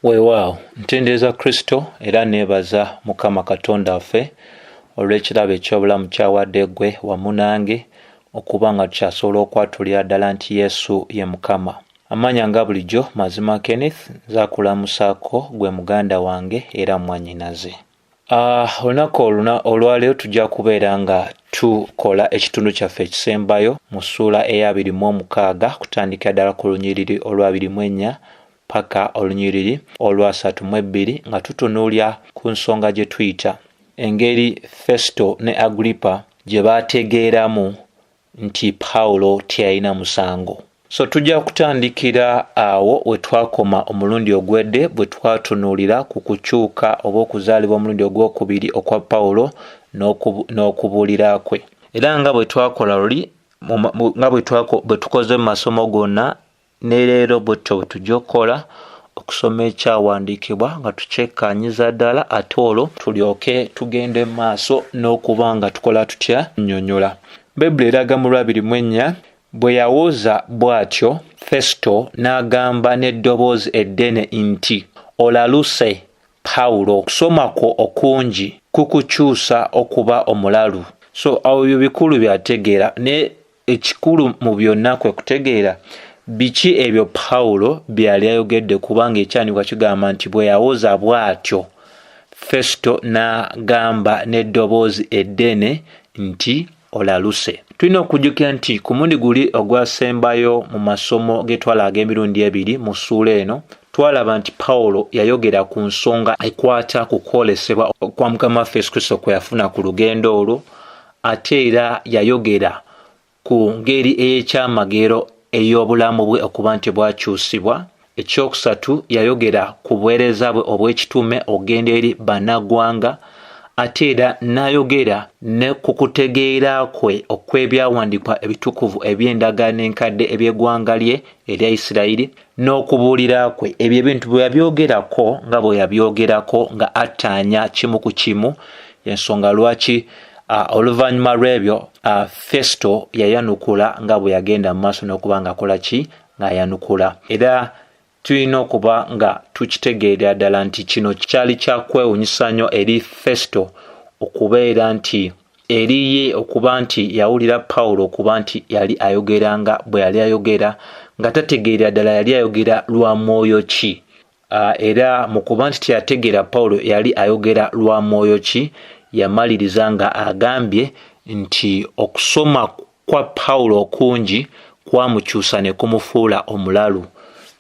Weewaawo, ntendereza Kristo era neebaza Mukama Katonda waffe olw'ekirabo eky'obulamu ky'awadde ggwe wamu nange okuba nga tukyasobola okwatulira ddala nti Yesu ye Mukama. Amannya nga bulijjo Mazima Kenneth, nze akulamusaako gwe muganda wange era mwannyinaze. Olunaku olwaleero tujja kubeera nga tukola ekitundu kyaffe ekisembayo mu ssuula ey'abiri mu omukaaga kutandikira ddala ku lunyiriri olw'abiri mu ennya paka olunyiriri olw'asatu mu ebbiri nga tutunuulira ku nsonga gye tuyita engeri Festo ne Agripa gye baategeeramu nti Pawulo teyalina musango. So tujja kutandikira awo we twakoma omulundi ogwedde bwe twatunuulira ku kukyuka oba okuzaalibwa omulundi ogw'okubiri okwa Pawulo n'okubuulira kwe. Era nga bwe twakola luli, nga bwe tukoze mu masomo gonna, Ne leero bwetutyo bwe tujja okukola, okusoma ekyawandiikibwa nga tukyekkaanyiza ddala, ate olwo tulyoke tugende mu maaso n'okuba nga tukola tutya nnyonyola. Bayibuli eraga mu lwabiri mu ennya, Bwe yawoza bw'atyo, Festo n'agamba n'eddoboozi eddene nti, Olaluse, Pawulo! Okusoma kwo okungi kukukyusa okuba omulalu. So awo ebyo bikulu byategeera, naye Ekikulu mu byonna kwe kutegeera biki ebyo Pawulo bye yali ayogedde kubanga ekyawandiikibwa kigamba nti bwe yawoza bw'atyo, Festo n'agamba n'eddoboozi eddene nti, Olaluse. Tulina okujjukira nti ku mulundi guli ogwasembayo mu masomo ge twala ag'emirundi ebiri mu ssuula eno, twalaba nti Pawulo yayogera ku nsonga ekwata ku kwolesebwa kwa Mukama waffe Yesu Kristo kwe yafuna ku lugendo olwo, Ate era yayogera ku ngeri ey'ekyamagero ey'obulamu bwe okuba nti bwakyusibwa. Ekyokusatu, yayogera ku buweereza bwe obw'ekitume okugenda eri bannaggwanga. Ate era n'ayogera ne ku kutegeera kwe okw'ebyawandiikibwa ebitukuvu eby'Endagaano Enkadde eby'eggwanga lye erya Isirayiri n'okubuulira kwe. Ebyo ebintu bwe yabyogerako nga bwe yabyogerako nga attaanya kimu ku kimu, y'ensonga lwaki oluvannyuma lw'ebyo Festo yayanukula nga bwe yagenda mu maaso n'okuba ng'akola ki ng'ayanukula. Era tulina okuba nga tukitegeerera ddala nti kino kyali kya kwewunyisa nnyo eri Festo okubeera nti eri ye okuba nti yawulira Pawulo okuba nti yali ayogera nga bwe yali ayogera nga tategeerera ddala yali ayogera lwa mwoyo ki. Era mu kuba nti teyategeera Pawulo yali ayogera lwa mwoyo ki, yamaliriza nga agambye nti okusoma kwa Pawulo okungi kwamukyusa ne kumufuula omulalu.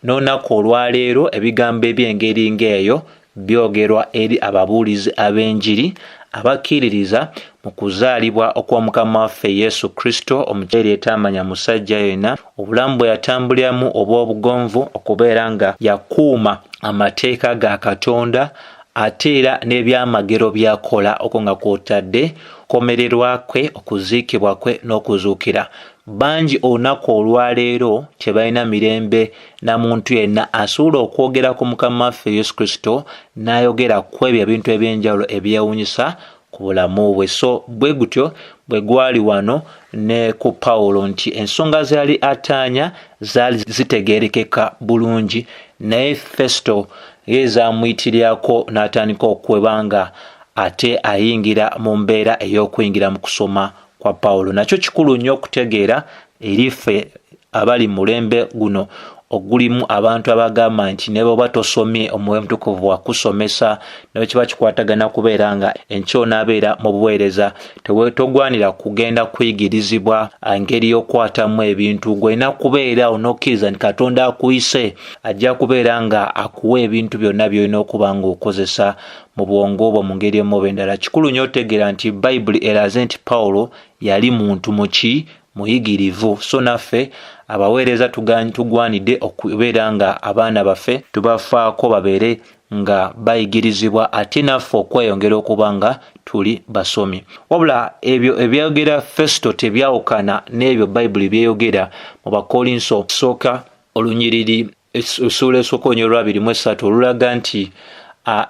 N'olunaku olwaleero ebigambo eby'engeri ng'eyo byogerwa eri ababuulizi ab'enjiri abakkiririza mu kuzaalibwa okwa Mukama waffe Yesu Kristo omukyala etaamanya musajja yenna, obulamu bwe yatambuliramu obw'obugonvu okubeera nga yakuuma amateeka ga Katonda ate era n'ebyamagero by'akola okwo nga kw'otadde okukomererwa kwe, okuziikibwa kwe n'okuzuukira. Bangi olunaku olwaleero tebalina mirembe na muntu yenna asobola okwogera ku Mukama waffe Yesu Kristo n'ayogera ku ebyo ebintu eby'enjawulo ebyewunyisa ku bulamu bwe. So bwe gutyo bwe gwali wano ne ku Pawulo nti ensonga ze yali ataanya zaali zitegeerekeka bulungi, naye Festo ye zaamuyitirirako n'atandika okweba nga ate ayingira mu mbeera ey'okuyingira mu kusoma kwa Pawulo. Nakyo kikulu nnyo okutegeera eri ffe abali mu mulembe guno ogulimu abantu abagamba nti ne bw'oba tosomye omwoyo omutukuvu wakusomesa ne bwe kiba kikwatagana kubeera nga enkya onaabeera mu buweereza togwanira kugenda kuyigirizibwa ngeri y'okukwatamu ebintu gw'olina kubeera awo n'okkiriza nti Katonda akuyise ajja kubeera nga akuwa ebintu byonna by'olina okuba ng'okozesa mu bwongo bwo mu ngeri emu oba endala. Kikulu nnyo otegeera nti Bayibuli eraze nti Pawulo yali muntu muki muyigirivu so naffe abaweereza tugwanidde okubeera nga abaana baffe tubafaako babeere nga bayigirizibwa ate naffe okweyongera okuba nga tuli basomi. Wabula ebyo ebyogera Festo tebyawukana n'ebyo Bayibuli byeyogera mu Bakkolinso sooka olunyiriri essuula esooka olunyiriri olwabiri mu esatu olulaga nti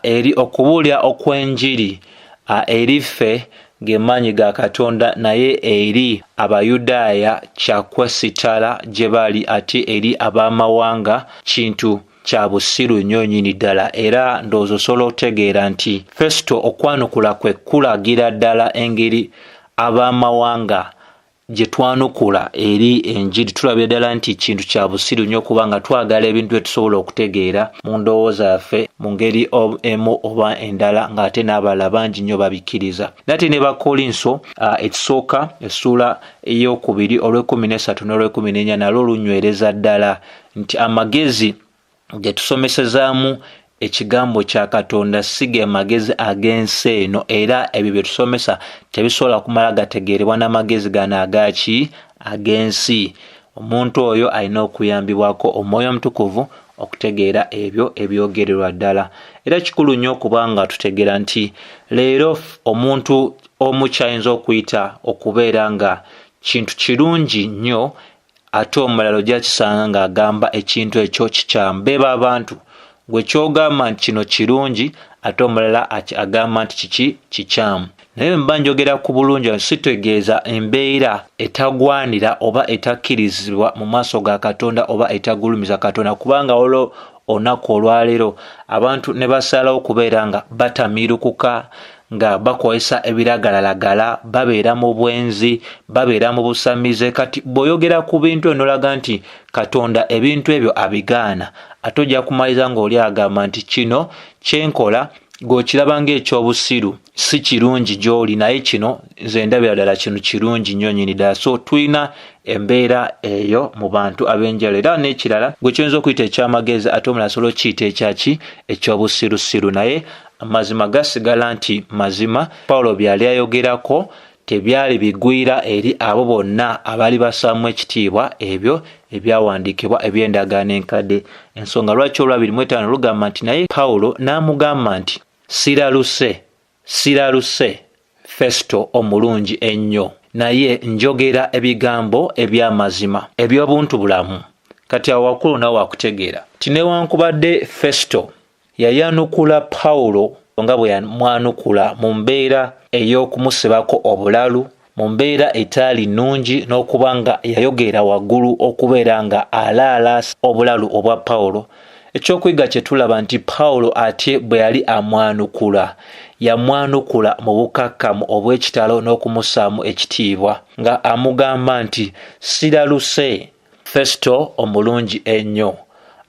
eri okubuulira okw'enjiri eri ffe ge maanyi ga Katonda naye eri Abayudaaya kya kwesittala gye bali ate eri ab'amawanga kintu. kya busiru nnyo nnyini ddala. Era ndowooza osobola okutegeera nti Festo okwanukula kwe kulagira ddala engeri ab'amawanga gye twanukula eri enjiri. Tulabira ddala nti kintu kya busiru nnyo kubanga twagala ebintu bye tusobola okutegeera mu ndowooza yaffe mu ngeri emu oba endala, ng'ate n'abalala bangi nnyo babikkiriza. Nate ne Bakkolinso ekisooka essuula ey'okubiri olw'ekkumi n'essatu n'olw'ekkumi n'ennya nalwo lunywereza ddala nti amagezi ge tusomesezaamu ekigambo kya Katonda si ge magezi ag'ensi eno, era ebyo bye tusomesa tebisobola kumala gategeerebwa n'amagezi gano agaki ag'ensi. Omuntu oyo alina okuyambibwako Omwoyo Omutukuvu okutegeera ebyo ebyogererwa ddala. Era kikulu nnyo okuba nga tutegeera nti leero omuntu omu ky'ayinza okuyita okubeera nga kintu kirungi nnyo, ate omulala ojja kisanga ng'agamba ekintu ekyo kikyamu. Beebo abantu gwe ky'ogamba nti kino kirungi, ate omulala agamba nti kiki kikyamu. Naye bwe mba njogera ku bulungi sitegeeza embeera etagwanira oba etakkirizibwa mu maaso ga Katonda oba etagulumiza Katonda, kubanga waliwo olunaku olwaleero abantu ne basalawo okubeera nga batamiirukuka, nga bakozesa ebiragalalagala, babeera mu bwenzi, babeera mu busamize. Kati bw'oyogera ku bintu ebyo n'olaga nti Katonda ebintu ebyo abigaana, ate ojja kumaliriza ng'oli agamba nti kino kye nkola gw'okiraba ng'ekyobusiru, si kirungi gy'oli, naye kino nze ndabira ddala kino kirungi nnyo nnyini ddala. So tulina embeera eyo mu bantu ab'enjawulo. Era n'ekirala, gwe kyoyinza okuyita eky'amagezi ate omulala asobola okukiyita ekyaki eky'obusirusiru, naye amazima gasigala nti mazima. Pawulo byali ayogerako tebyali bigwira eri abo bonna abaali bassaamu ekitiibwa ebyo ebyawandiikibwa eby'endagaano enkadde. Ensonga lwaki olwabiri mu etaano lugamba nti naye Pawulo n'amugamba nti siraluse, siraluse Festo omulungi ennyo, naye njogera ebigambo eby'amazima eby'obuntu bulamu. Kati awo wakulu nawe wakutegeera nti newankubadde Festo yayanukula Pawulo nga bwe yamwanukula mu mbeera ey'okumusibako obulalu, mu mbeera etaali nnungi, n'okuba nga yayogera waggulu okubeera nga alaalaasa obulalu obwa Pawulo, ekyokuyiga kye tulaba nti Pawulo ate bwe yali amwanukula, yamwanukula mu bukkakkamu obw'ekitalo n'okumussaamu ekitiibwa, nga amugamba nti siraluse Festo omulungi ennyo.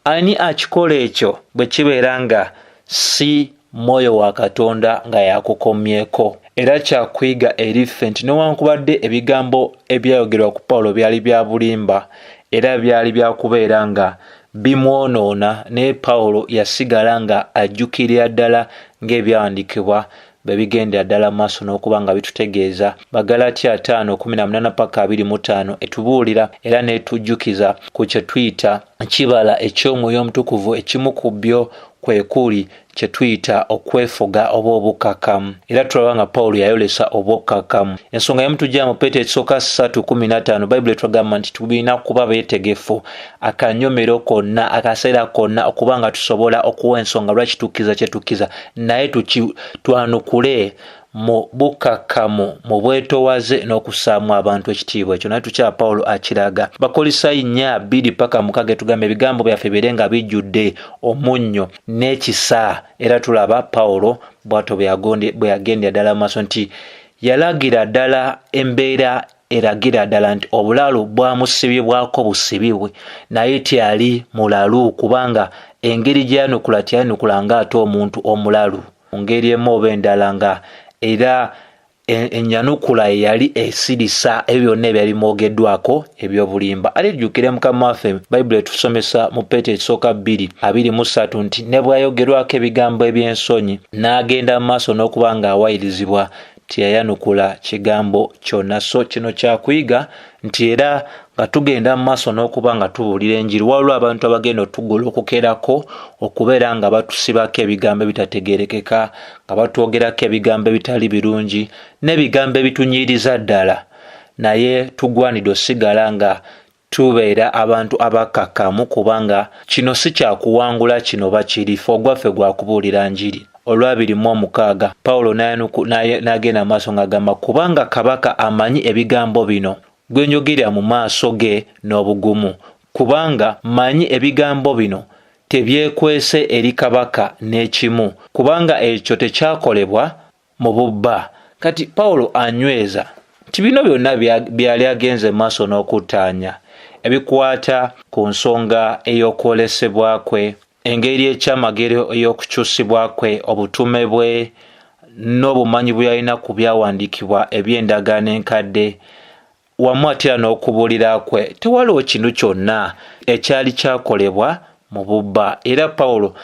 Ani akikola ekyo bwe kibeera nga si Mwoyo wa Katonda nga y'akukomyeko? Era kya kuyiga eri ffe nti newankubadde ebigambo ebyayogerwa ku Pawulo byali bya bulimba era byali bya kubeera nga bimwonoona, naye Pawulo yasigala nga ajjukirira ddala ng'ebyawandiikibwa bwe bigendera ddala mu maaso n'okuba nga bitutegeeza. Bagalatia 5:18 paka 25 etubuulira era n'etujjukiza ku kye tuyita ekibala eky'Omwoyo Omutukuvu, ekimu ku byo kwe kuli kye tuyita okwefuga oba obukkakkamu. Era tulaba nga Pawulo yayolesa obukkakkamu. Ensonga y'emu tujja mu Peetero ekisooka 3:15, Bayibuli etugamba nti tulina kuba beetegefu akanyomero konna, akaseera konna, okuba nga tusobola okuwa ensonga lwaki tukkiriza kye tukkiriza, naye twanukule mu bukkakkamu, mu bwetowaze n'okussaamu abantu ekitiibwa. Ekyo naye tukyaba Pawulo akiraga. Bakolisayi 4:2 paka 6 etugamba ebigambo byaffe bibeere nga bijjudde omunnyo n'ekisa. Era tulaba Pawulo bw'atyo bwe yagendera ddala mu maaso nti yalagira ddala embeera eragira ddala nti obulalu bwamusibibwako busibibwe, naye teyali mulalu, kubanga engeri gye yayanukula teyayanukula ng'ate omuntu omulalu mu ngeri emu oba endala, nga era enyanukula ye yali esirisa ebyo byonna ebyali bimwogeddwako eby'obulimba. Ate tujjukire Mukama waffe, Bayibuli etusomesa mu Peetero ekisooka 2:23 nti ne bw'ayogerwako ebigambo eby'ensonyi n'agenda mu maaso n'okuba ng'awayirizibwa, teyayanukula kigambo kyonna. So kino kyakuyiga nti era nga tugenda mu maaso n'okuba nga tubuulira enjiri, waliwo abantu abagenda otugolokokerako okubeera nga batusibako ebigambo ebitategeerekeka, nga batwogerako ebigambo ebitali birungi n'ebigambo ebitunyiiriza ddala, naye tugwanidde osigala nga tubeera abantu abakkakkamu, kubanga kino si kya kuwangula kino oba kiri, ffe ogwaffe gwa kubuulira njiri. Olwabiri mu omukaaga Pawulo n'agenda mu maaso ng'agamba, kubanga kabaka amanyi ebigambo bino, gwe njogerera mu maaso ge n'obugumu, kubanga mmanyi ebigambo bino Tebyekwese eri kabaka n'ekimu, kubanga ekyo tekyakolebwa mu bubba. Kati Pawulo anyweza nti bino byonna byali agenze maaso n'okuttaanya ebikwata ku nsonga ey'okwolesebwa kwe, engeri ekyamagero ey'okukyusibwa kwe, obutume bwe, n'obumanyi bwe yalina ku byawandiikibwa eby'endagaano enkadde, wamu ate era n'okubuulira kwe. Tewaliwo kintu kyonna ekyali kyakolebwa mu bubba. Era Pawulo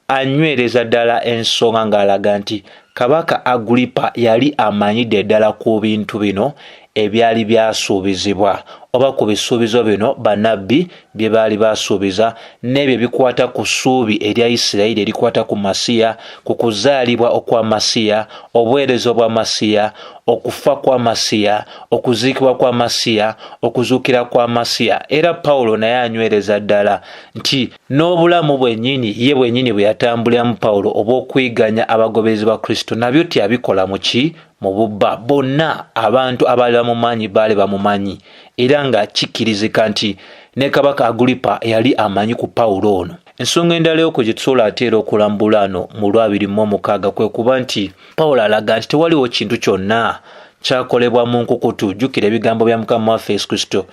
anywereza ddala ensonga ng'alaga nti Kabaka Agulipa yali amanyidde ddala ku bintu bino ebyali byasuubizibwa, oba ku bisuubizo bino bannabbi bye baali basuubiza, n'ebyo ebikwata ku ssuubi erya Isirayiri erikwata ku Masiya, ku kuzaalibwa okwa Masiya, obuweereza obwa Masiya, okufa kwa Masiya, okuziikibwa kwa Masiya, okuzuukira kwa Masiya. Era Pawulo naye anywereza ddala nti n'obulamu bwennyini ye bwennyini bwe yatambuliramu Pawulo obw'okuyiganya abagoberezi ba Kristo nabyo teyabikola mu ki? Mu bubba. Bonna abantu abaali bamumanyi baali bamumanyi, era nga kikkirizika nti ne Kabaka Agulipa yali amanyi ku Pawulo ono. Ensonga endala ey'oku gye tusobola ate era okulambula ano mu lwabiri mu omukaaga kwe kuba nti Pawulo alaga nti tewaliwo kintu kyonna kyakolebwa mu nkukutu. Jjukira ebigambo bya Mukama waffe Yesu Kristo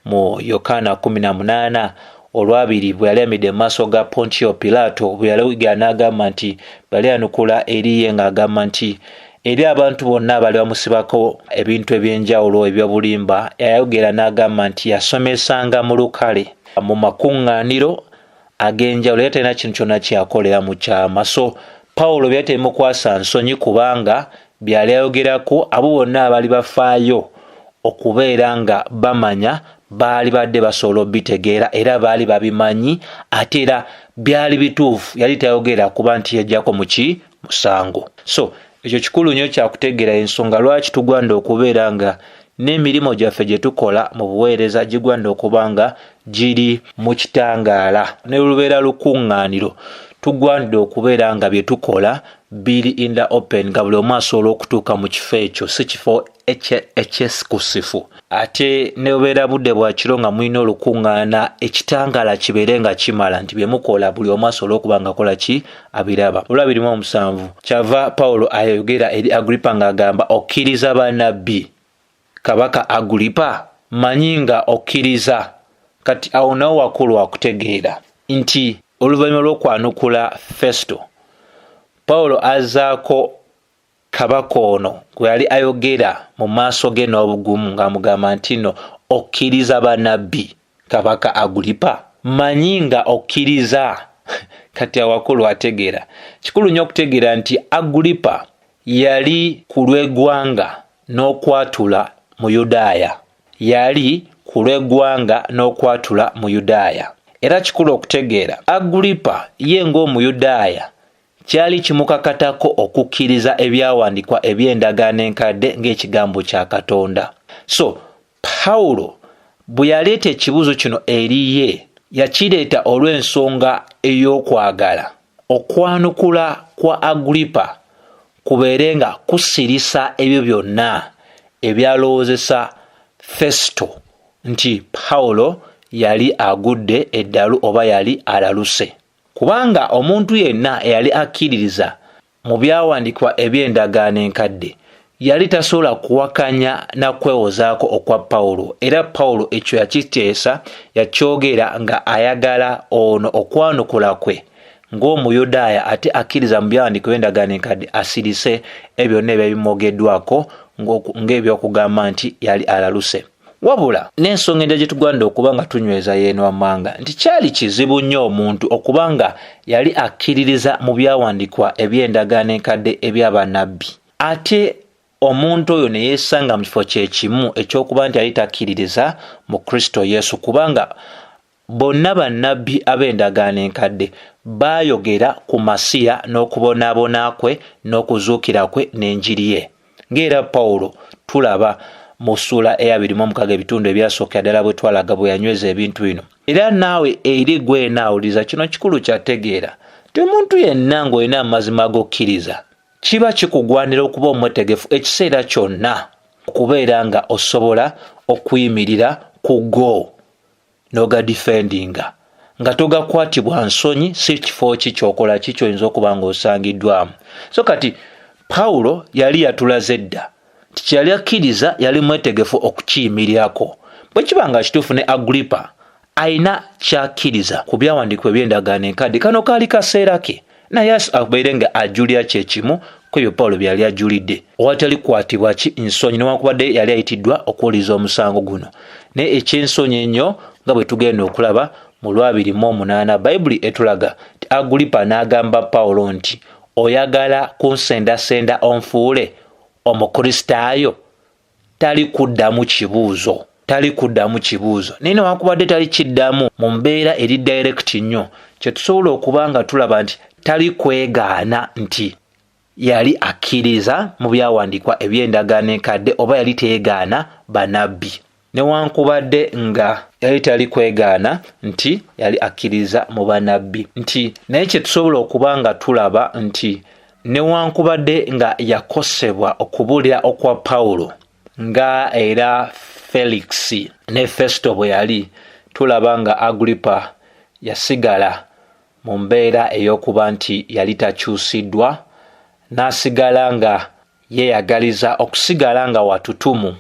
mu Yokaana 18 olwabiri bwe yali ayimiridde mu maaso ga Pontiyo Pilaato, bwe yalogera n'agamba nti bali anukula eri ye ng'agamba nti eri abantu bonna abaali bamusibako ebintu eby'enjawulo eby'obulimba, yayogera n'agamba nti yasomesanga mu lukale mu makuŋŋaaniro ag'enjawulo, era talina kintu kyonna kyeyakolera mu kyama. So Pawulo byali tebimukwasa nsonyi kubanga byali ayogerako abo bonna abaali bafaayo okubeera nga bamanya baali badde basobola obitegeera era baali babimanyi, ate era byali bituufu. Yali tayogera kuba nti yajjako muki musango. So ekyo kikulu nnyo kyakutegeera ensonga lwaki tugwanda okubeera nga n'emirimu gyaffe gye tukola mu buweereza gigwanda okuba nga giri mu kitangaala. Ne lubeera lukuŋŋaaniro, tugwanidde okubeera nga bye tukola biri in the open, nga buli omu asobola okutuuka mu kifo ekyo, si kifo ekyesikusifu. Ate ne bubeera budde bwa kiro nga mulina olukuŋŋaana, ekitangaala kibeere nga kimala nti bye mukola buli omu asobole okuba nga akola ki abiraba. Olwabiri mu omusanvu, kyava Pawulo ayogera eri Agulipa ng'agamba, okkiriza bannabbi, Kabaka Agulipa? Mmanyi nga okkiriza. Kati awo nawo wakulu akutegeera nti oluvannyuma lw'okwanukula Festo, Pawulo azzaako kabaka ono gwe yali ayogera mu maaso ge n'obugumu ng'amugamba nti nno okkiriza bannabbi, Kabaka Agulipa? Mmanyi nga okkiriza. Kati awakulu ategeera. Kikulu nnyo okutegeera nti Agulipa yali ku lw'eggwanga n'okwatula Muyudaaya. Yali ku lw'eggwanga n'okwatula Muyudaaya. Era kikulu okutegeera Agulipa ye ng'Omuyudaaya kyali kimukakatako okukkiriza ebyawandiikibwa eby'Endagaano Enkadde ng'Ekigambo kya Katonda. So, Pawulo bwe yaleeta ekibuuzo kino eri ye, yakireeta olw'ensonga ey'okwagala okwanukula kwa Agulipa kubeere nga kusirisa ebyo byonna ebyalowoozesa Festo nti Pawulo yali agudde eddalu oba yali alaluse. Kubanga omuntu yenna eyali akkiririza mu byawandiikibwa eby'Endagaano Enkadde yali tasobola kuwakanya na kwewozaako okwa Pawulo, era Pawulo ekyo yakiteesa, yakyogera nga ayagala ono okwanukula kwe ng'Omuyudaaya ate akkiriza mu byawandiikibwa eby'Endagaano Enkadde asirise ebyo byonna ebyali bimwogeddwako ng'eby'okugamba nti yali alaluse. Wabula n'ensonga endala gye tugwanira okuba nga tunyweza y'eno wammanga nti kyali kizibu nnyo omuntu okuba nga yali akkiririza mu byawandiikibwa eby'Endagaano Enkadde ebya bannabbi ate omuntu oyo ne yeesanga mu kifo kye kimu eky'okuba nti yali takkiririza mu Kristo Yesu, kubanga Bonna bannabbi ab'Endagaano Enkadde baayogera ku Masiya n'okubonaabona kwe n'okuzuukira kwe n'enjiri ye. Ng'era Pawulo tulaba mu ssuula ey'abiri mu omukaaga ebitundu ebyasookera ddala bwe twalaga bwe yanyweza ebintu bino. Era naawe eri gwe naawuliriza kino kikulu kyategeera nti omuntu yenna ng'olina amazima ag'okkiriza kiba kikugwanira okuba omwetegefu ekiseera kyonna okubeera nga osobola okuyimirira ku go n'ogadifendinga. nga togakwatibwa nsonyi, si kifo ki kyokola ki kyoyinza okuba ng'osangiddwamu. So kati Pawulo yali yatulaze dda nti kyeyali akkiriza yali mwetegefu okukiyimirirako. Bwe kiba nga kituufu ne Agulipa alina kyakkiriza ku byawandiikibwa eby'endagaano enkadde, kano kaali kaseera ke naye abeere nga ajulira kye kimu ku ebyo Pawulo bye yali ajulidde awatali kukwatibwa ki nsonyi, newankubadde yali ayitiddwa okuwuliriza omusango guno. Naye eky'ensonyi ennyo nga bwe tugenda okulaba mu lwabiri mu omunaana, Bayibuli etulaga nti Agulipa n'agamba Pawulo nti, oyagala kunsendasenda onfuule Omukristaayo? Tali kuddamu kibuuzo, tali kuddamu kibuuzo. Naye newankubadde tali kiddamu mu mbeera eri direct nnyo, kye tusobola okuba nga tulaba nti tali kwegaana nti yali akkiriza mu byawandiikibwa eby'endagaano enkadde oba yali teyegaana banabbi. Newankubadde nga yali tali kwegaana nti yali akkiriza mu banabbi, nti naye kye tusobola okuba nga tulaba nti newankubadde nga yakosebwa okubuulira okwa Pawulo nga era Felix ne Festo bwe yali, tulaba nga Agulipa yasigala mu mbeera ey'okuba nti yali takyusiddwa, n'asigala nga yeeyagaliza okusigala nga watutumu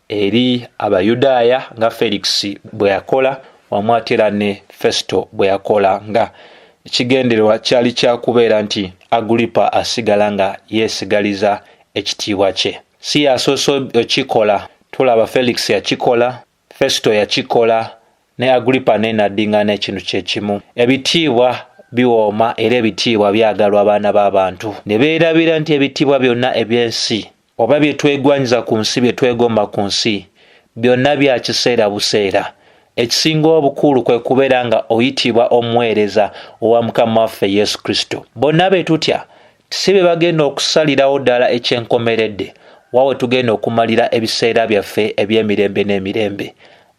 eri Abayudaaya nga Felix bwe yakola wamu ate era ne Festo bwe yakola, nga ekigendererwa kyali kya kubeera nti Agulipa asigala nga yeesigaliza ekitiibwa kye. Si y'asoose okikola, tulaba Felix yakikola, Festo yakikola, ne Agulipa naye n'addingana ekintu kye kimu. Ebitiibwa biwooma era ebitiibwa byagalwa abaana b'abantu, ne beerabira nti ebitiibwa byonna eby'ensi oba bye twegwanyiza ku nsi, bye twegomba ku nsi, byonna bya kiseera buseera. Ekisinga obukulu kwe kubeera nga oyitibwa omuweereza owa Mukama waffe Yesu Kristo. Bonna be tutya si be bagenda okusalirawo ddala eky'enkomeredde wa we tugenda okumalira ebiseera byaffe eby'emirembe n'emirembe.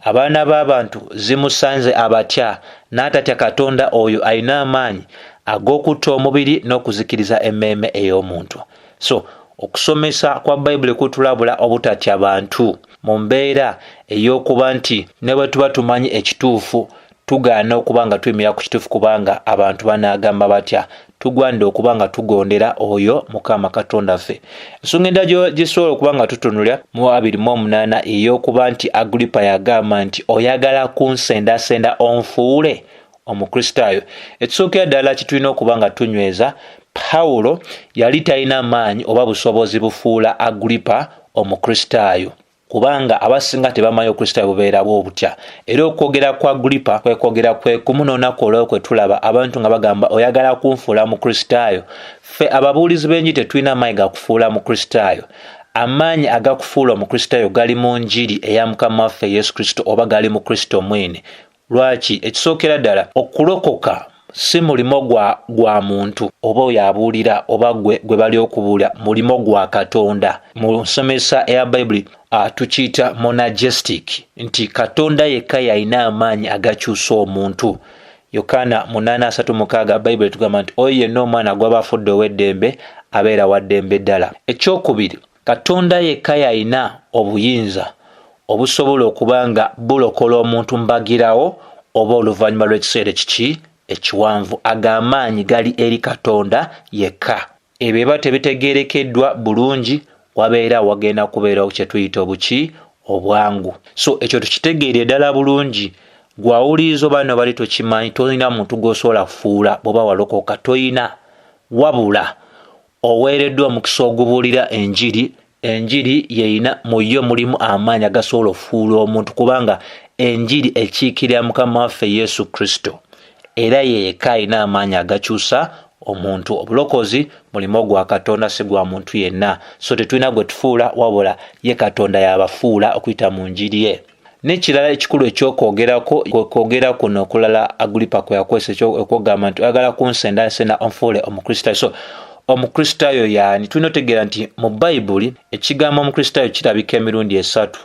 Abaana b'abantu zimusanze abatya n'atatya Katonda oyo alina amaanyi ag'okutta omubiri n'okuzikiriza emmeeme ey'omuntu. So okusomesa kwa Bayibuli kutulabula obutatya bantu mu mbeera ey'okuba nti ne bwe tuba tumanyi ekituufu tugaana okuba nga tuyimirira ku kituufu kubanga abantu banaagamba batya. Tugwanidde okuba nga tugondera oyo Mukama Katonda ffe. Ensonga endala gyesobola okuba nga tutunulira mu 28 ey'okuba nti Agulipa yagamba nti oyagala kunsendasenda onfuule Omukristaayo. Ekisookera ddala kye tulina okuba nga tunyweza, Pawulo yali talina maanyi oba busobozi bufuula Agulipa Omukristaayo, kubanga abasinga tebamanyi Obukristaayo bubeera bwo butya. Era okwogera kwa Agulipa kwe kwogera kwe kumu n'olunaku olwo kwe tulaba abantu nga bagamba oyagala kunfuula Mukristaayo. Ffe ababuulizi b'enjiri tetulina maanyi ga kufuula Mukristaayo. Amaanyi agakufuula Omukristaayo gali mu njiri eya Mukama waffe Yesu Kristo oba gali mu Kristo mwene. Lwaki? Ekisookera ddala, okulokoka si mulimo gwa, gwa muntu oba oyo abuulira oba gwe, gwe bali okubuulira, mulimo gwa Katonda. Mu nsomesa eya Bayibuli tukiyita monergistic, nti Katonda yekka y'alina amaanyi agakyusa omuntu. Yokaana 8:36 Bayibuli etugamba nti oyo yenna omwana gw'aba afudde ow'eddembe abeera wa ddembe ddala. Ekyokubiri, Katonda yekka y'alina obuyinza obusobola okuba nga bulokola omuntu mbagirawo oba oluvannyuma lw'ekiseera ekiki ekiwanvu. Ago amaanyi gali eri Katonda yekka. Ebyo biba tebitegeerekeddwa bulungi, wabeera wagenda kubeerawo kye tuyita obuki obwangu. So ekyo tukitegeerere ddala bulungi. Gwe awuliriza oba nobadde tokimanyi, tolina muntu gw'osobola kufuula bw'oba walokoka, toyina. Wabula oweereddwa omukisa ogubuulira enjiri. Enjiri yeyina mu yo mulimu amaanyi agasobola okufuula omuntu, kubanga enjiri ekiikirira Mukama waffe Yesu Kristo, era ye yekka alina amaanyi agakyusa omuntu. Obulokozi mulimo gwa Katonda, si gwa muntu yenna. So tetulina gwe tufuula, wabula ye Katonda y'abafuula okuyita mu njiri ye. N'ekirala ekikulu eky'okwogerako, kwe kwogera kuno okulala Agulipa kwe yakozesa eky'okugamba nti oyagala kunsendasenda onfuule Omukristaayo. So Omukristaayo y'ani? Tulina otegeera nti mu Bayibuli ekigambo Omukristaayo kirabika emirundi esatu.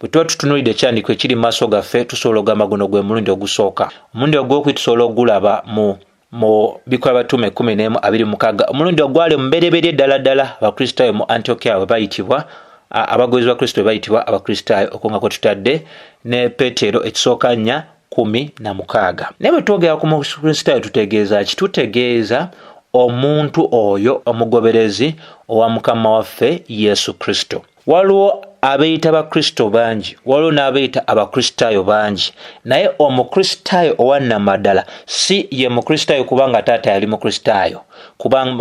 Bwe tuba tutunuulidde ekyandiiko ekiri mu maaso gaffe, tusobola okugamba guno gwe mulundi ogusooka. Omulundi ogwokubiri tusobola okugulaba mu mu Bikolwa Batume 11:26, omulundi ogwali omubereberye ddala ddala Abakristaayo mu Antiokia bwe bayitibwa abagoberezi ba Kristo bwe bayitibwa Abakristaayo, okwo nga kwe tutadde ne Peetero ekisooka nnya 16. Naye bwe twogera ku Mukristaayo tutegeeza ki? Tutegeeza omuntu oyo omugoberezi owa Mukama waffe Yesu Kristo. Waliwo abeeyita Bakristo bangi, waliwo n'abeeyita Abakristaayo bangi, naye Omukristaayo owa nnamaddala si ye Mukristaayo kubanga taata yali Mukristaayo,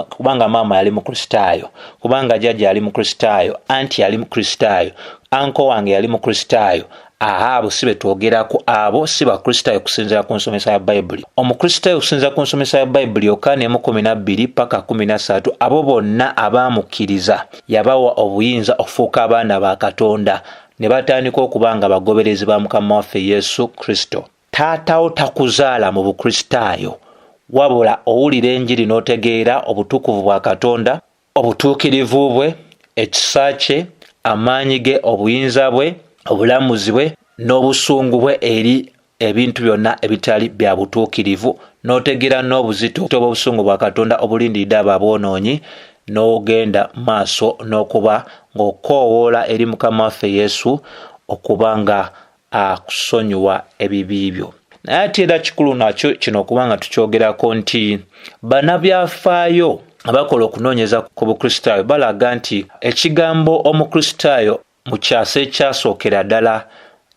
kubanga maama yali Mukristaayo, kubanga jjajja yali Mukristaayo, anti yali Mukristaayo, anko wange yali Mukristaayo. Abo si be twogerako, abo si Bakristaayo okusinziira ku nsomesa ya Bayibuli. Omukristaayo okusinziira ku nsomesa ya Bayibuli, Yokaana emu 12 paka 13, abo bonna abaamukkiriza yabawa obuyinza okufuuka abaana ba Katonda ne batandika okuba nga bagoberezi ba Mukama waffe Yesu Kristo. Taatawo takuzaala mu Bukristaayo, wabula owulira enjiri n'otegeera obutukuvu bwa Katonda, obutuukirivu bwe, ekisa kye, amaanyi ge, obuyinza bwe, obulamuzi bwe n'obusungu bwe eri ebintu byonna ebitali bya butuukirivu, n'otegeera n'obuzito bw'obusungu bwa Katonda obulindiridde abo aboonoonyi, n'ogenda maaso n'okuba ng'okoowoola eri Mukama waffe Yesu okuba nga akusonyiwa ebibi byo. Naye ate era kikulu nakyo kino okuba nga tukyogerako nti bannabyafaayo abakola okunoonyeza ku Bukristaayo balaga nti ekigambo Omukristaayo mu kyasa ekyasookera ddala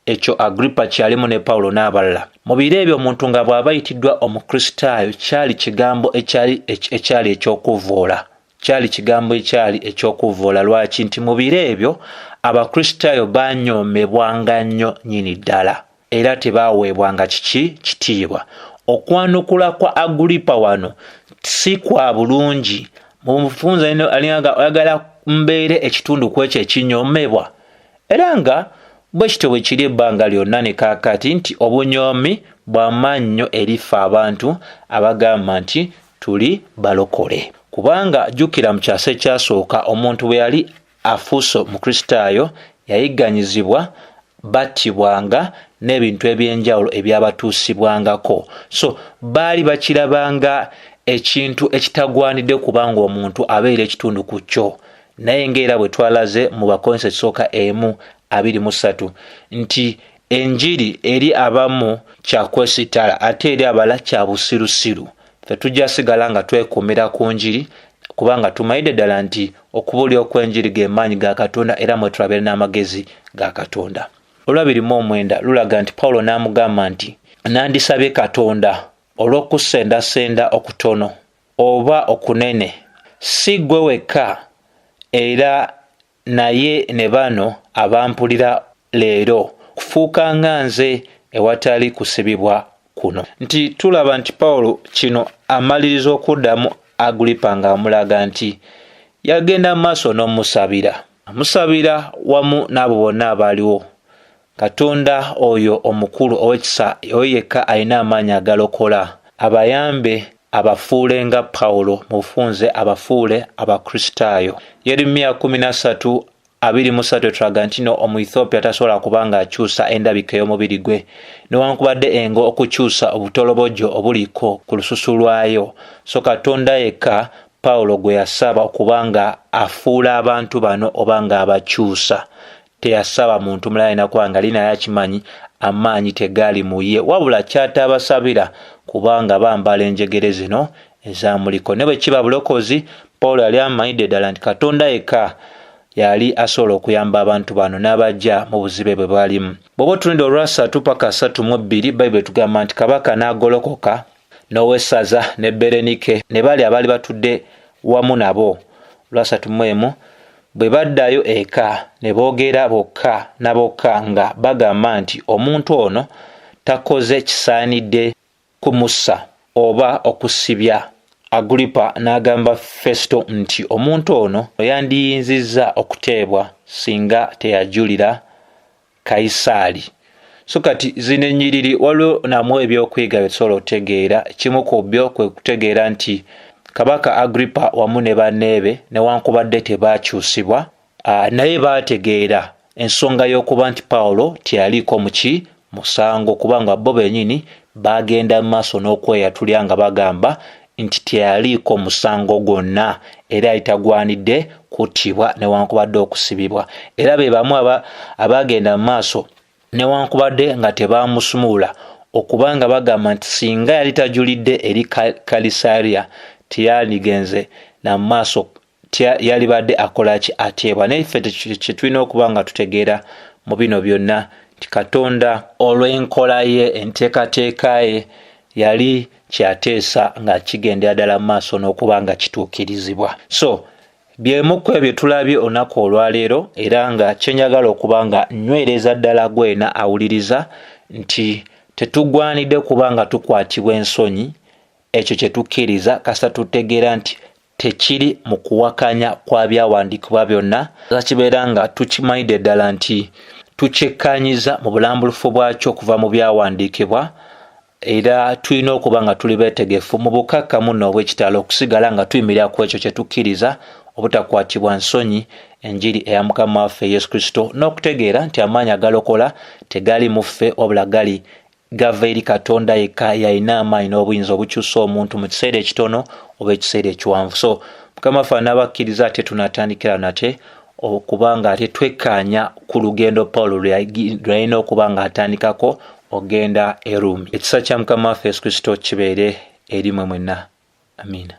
ekyo Agrippa kyalimu ne Pawulo n'abalala, mu biro ebyo omuntu nga bw'aba ayitiddwa Omukristaayo kyali kigambo ekyali ekyali eky'okuvvoola. Kyali kigambo ekyali eky'okuvvoola. Lwaki? Nti mu biro ebyo Abakristaayo baanyoomebwanga nnyo nnyini ddala era tebaaweebwanga kiki kitiibwa. Okwanukula kwa Agulipa wano si kwa bulungi. Mu bufunze ayagala mbeere ekitundu ku ekyo ekinyoomebwa, era nga bwe kityo bwe kiri ebbanga lyonna ne kaakati nti obunyoomi bwa maanyi nnyo eri ffe abantu abagamba nti tuli balokole. Kubanga jjukira mu kyasa ekyasooka omuntu bwe yali afuuse Omukristaayo yayigganyizibwa, battibwanga n'ebintu eby'enjawulo ebyabatuusibwangako. So baali bakirabanga ekintu ekitagwanidde kubanga omuntu abeera ekitundu ku kyo. Naye ng'era bwe twalaze mu Bakkolinso ekisooka 1:23 nti enjiri eri abamu kya kwesittala ate eri abalala kya busirusiru. Ffe tujja sigala nga twekuumira ku njiri kubanga tumanyidde ddala nti okubuulira okw'enjiri ge maanyi ga Katonda era mwe tulabira n'amagezi ga Katonda. Olwabiri mu omwenda lulaga nti Pawulo n'amugamba nti, Nandisabye Katonda olw'okusendasenda okutono oba okunene, si ggwe wekka era naye ne bano abampulira leero, kufuuka nga nze ewatali kusibibwa kuno. Nti tulaba nti Pawulo kino amaliriza okuddamu Agulipa ng'amulaga nti yagenda mu maaso n'omusabira. Amusabira wamu n'abo bonna abaaliwo. Katonda oyo omukulu ow'ekisa, oyo yekka alina amaanyi agalokola, abayambe abafuule nga Pawulo, mu bufunze abafuule Abakristaayo. Yeremiya 13:23 etulaga nti no Omuethiopia tasobola kuba ng'akyusa endabika ey'omubiri gwe, newankubadde engo okukyusa obutolobojjo obuliko ku lususu lwayo. So Katonda yekka Pawulo gwe yasaba okuba nga afuula abantu bano oba ng'abakyusa. Teyasaba muntu mulala alina kuba nga ali naye akimanyi amaanyi tegaali mu ye, wabula ky'ataabasabira kubanga bambala enjegere zino ezamuliko. Ne bwe kiba bulokozi, Pawulo yali amanyidde ddala nti Katonda yekka yali asobola okuyamba abantu bano n'abajja mu buzibe bwe balimu. Bw'oba otunulidde olwasatu paka 32, Bayibuli etugamba nti kabaka n'agolokoka n'owessaza ne Berenike ne bali abaali batudde wamu nabo. Olwasatu mu emu, bwe baddayo eka ne boogera bokka na bokka nga bagamba nti omuntu ono takoze kisaanidde kumussa oba okusibya. Agulipa n'agamba Festo nti omuntu ono yandiyinzizza okuteebwa singa teyajulira Kayisaali. So kati zino ennyiriri waliwo namu ebyokuyiga bye tusobola okutegeera. Ekimu ku byo kwe kutegeera nti Kabaka Agripa wamu ne banneebe newankubadde tebaakyusibwa, naye baategeera ensonga y'okuba nti Pawulo teyaliiko muki musango, kubanga bo bennyini baagenda mu maaso n'okweyatulira nga bagamba nti teyaliiko musango gwonna era yali tagwanidde kuttibwa newankubadde okusibibwa. Era be bamu abaagenda mu maaso newankubadde nga tebaamusumulula okuba nga bagamba nti singa yali tajulidde eri Kalisaria teyandigenze na maaso, yalibadde akola ki, ateebwa. Naye ffe kyetulina okuba nga tutegeera mu bino byonna nti Katonda olw'enkola ye, enteekateeka ye, yali kyateesa nga kigendera ddala mu maaso n'okuba nga kituukirizibwa. So byemu ku ebyo tulabye olunaku olwaleero, era nga kyenjagala okuba nga nnywereza ddala gwena awuliriza nti tetugwanidde kuba nga tukwatibwa ensonyi ekyo kye tukkiriza, kasita tutegeera nti tekiri mu kuwakanya kwa byawandiikibwa byonna. Kibeera nga tukimanyidde ddala nti tukyekkanyiza mu bulambulufu bwakyo okuva mu byawandiikibwa, era tulina okuba nga tuli beetegefu mu bukakkamu nno obw'ekitalo okusigala nga tuyimirira ku ekyo kye tukkiriza, obutakwatibwa nsonyi enjiri eya Mukama waffe Yesu Kristo, n'okutegeera nti amaanyi agalokola tegali mu ffe, wabula gali gava eri Katonda yekka, yalina amaanyi n'obuyinza obukyusa omuntu mu kiseera ekitono oba ekiseera ekiwanvu. So Mukama waffe anaabakkiriza, ate tunaatandikira nate okuba nga ate twekkaanya ku lugendo Pawulo lwe yalina okuba nga atandikako ogenda e Ruumi. Ekisa kya Mukama waffe Yesu Kristo kibeere eri mwe mwenna. Amiina.